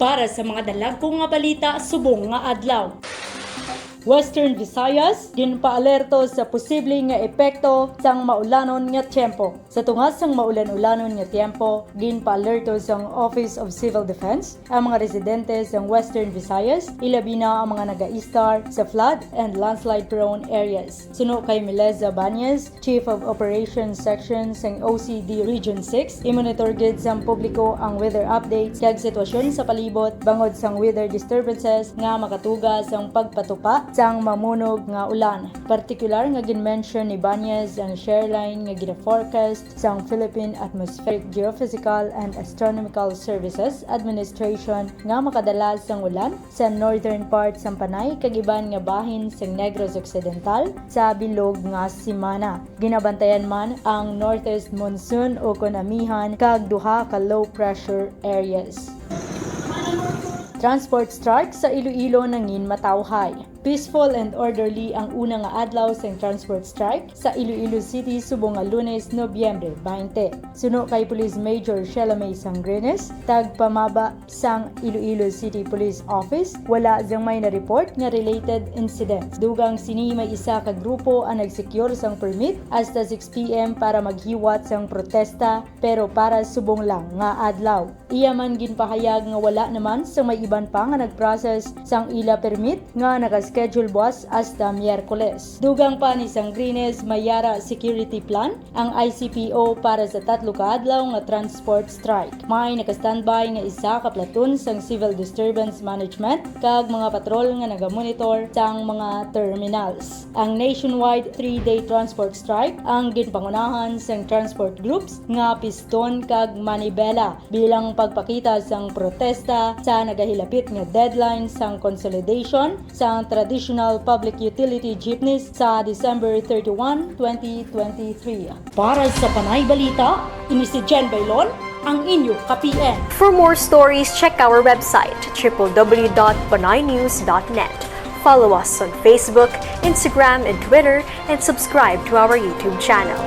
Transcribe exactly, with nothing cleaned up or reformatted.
Para sa mga dalagko nga balita subong nga adlaw. Western Visayas, ginpaalerto sa posible nga epekto sang maulanon nga tiyempo. Sa tunga sang maulan-ulanon nga tiyempo, ginpaalerto sang Office of Civil Defense ang mga residente sang Western Visayas, ilabi na ang mga naga-istar sa flood and landslide-prone areas. Suno kay Meleza Bañez, Chief of Operations Section sang O C D Region six, imonitor gid sang publiko ang weather updates kag sitwasyon sa palibot bangod sang weather disturbances nga makatuga sang pagpatupa sang mamunog nga ulan. Partikular nga gin-mention ni Bañez ang shear line nga gina-forecast sang Philippine Atmospheric Geophysical and Astronomical Services Administration nga makadala sang ulan sa northern part sang Panay kag iban nga bahin sang Negros Occidental sa bilog nga semana. Ginabantayan man ang northeast monsoon ukon amihan kag duha ka low pressure areas. Transport strike sa Iloilo nangin matawhay. Peaceful and orderly ang una nga adlaw sang transport strike sa Iloilo City subong nga Lunes, Nobyembre twenty. Suno kay Police Major Sheila May Sangrines, tagpamaba sang Iloilo City Police Office, wala sang may na-report nga related incidents. Dugang sini, may isa ka grupo ang nag-secure sang permit hasta six P M para maghiwat sang protesta, pero para subong lang nga adlaw. Iya man ginpahayag nga wala naman sang may iban pa nga nag-process sang ila permit nga naka-schedule buwas hasta Miyerkules. Dugang pa ni Sangrines, may yara security plan ang I C P O para sa tatlo ka adlaw nga transport strike. May naka-standby nga isa ka platoon sang Civil Disturbance Management kag mga patrol nga nagamonitor sang mga terminals. Ang nationwide three-day transport strike ang ginpangunahan sang transport groups nga Piston kag Manibela bilang pagpakita sang protesta sa nagahilapit nga deadline sang consolidation sang traditional public utility jeepneys sa December thirty-one, twenty twenty-three. Para sa Panay Balita, ini si Jen Bailon, ang inyo ka P N. For more stories, check our website, triple W dot panaynews dot net. Follow us on Facebook, Instagram, and Twitter, and subscribe to our YouTube channel.